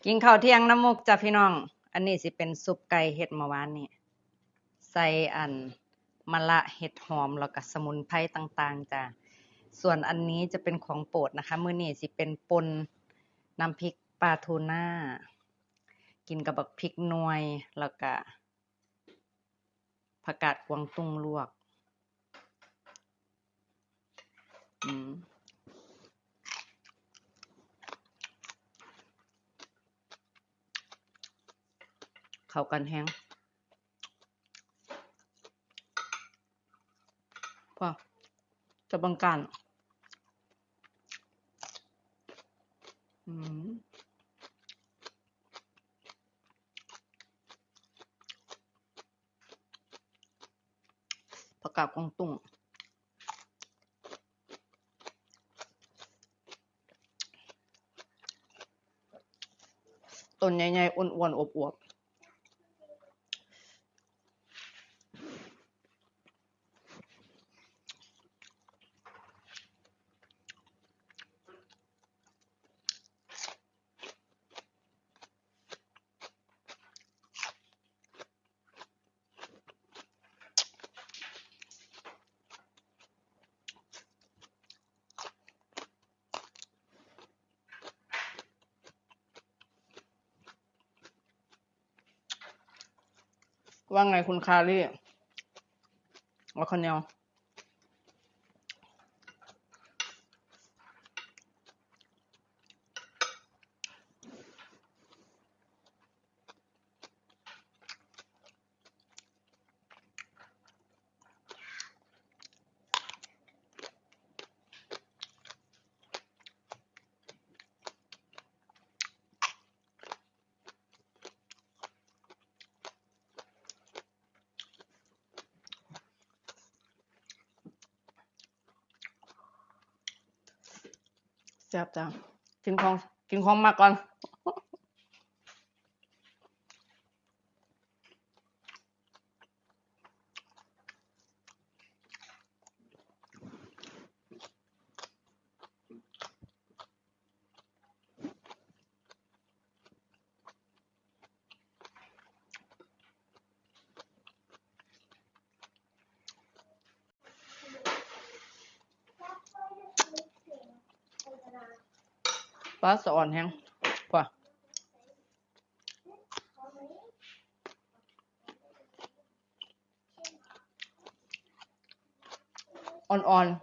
ກິນເຂົ້າທ່ຽງນຳມຸກຈ້າພີ່ນ້ອງ. ອັນນີ້ຊິເປັນຊຸບໄກ່ເຮັດເມື່ອວານນີ້ ໃສ່ອັນ ມະລະ ເຫັດຫອມ ແລ້ວກະສະໝຸນໄພຕ່າງໆຈ້າ. ສ່ວນອັນນີ້ຈະເປັນຂອງໂປດນະຄະ ມື້ນີ້ຊິເປັນປົ່ນນ້ຳພິກປາທູນາ ກິນກັບບັກພິກໜ່ວຍ ແລ້ວກະ ຜັກກາດກວາງຕຸ້ງລວກ. ອືມ ເຂົ້າກັນແຮງ. ພໍ ຈະບັງການ. ອືມ. ຜັກກາດກວາງຕຸ້ງ ຕົ້ນໃຫຍ່ໆ ອ້ວນໆ ອວບໆ. ວ່າไงคุณคารี เอาข้าวเหนียว ແຊບຈ້າ ກິນຂອງ ກິນຂອງມັກກ່ອນ. ປາສະອອນແຮງ ປາ ອ່ອນໆ.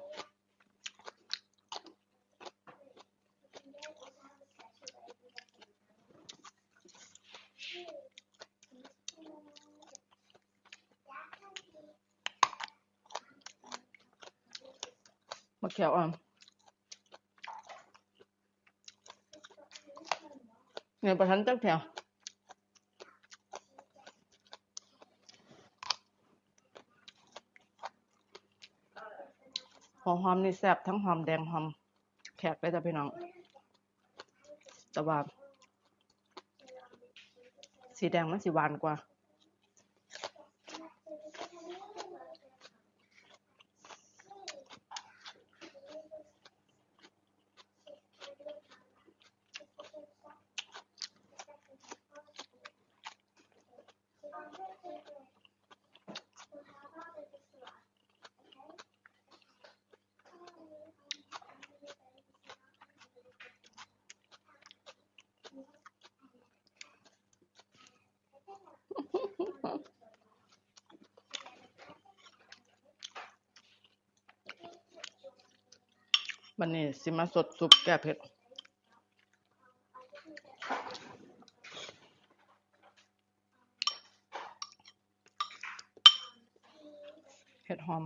ໝາກແຂ້ວອ່ອນ ຍັງບໍ່ທັນຈັກເທື່ອ. ຫົວຫອມນີ້ແຊບ ທັງຫອມແດງ ຫອມແຂກເລີຍຈ້າພີ່ນ້ອງ. ແຕ່ວ່າສີແດງມັນຊິຫວານກວ່າ. ບັດນີ້ຊິມາສົດຊຸບແກ້ເຜັດ ເຫັດຫອມ.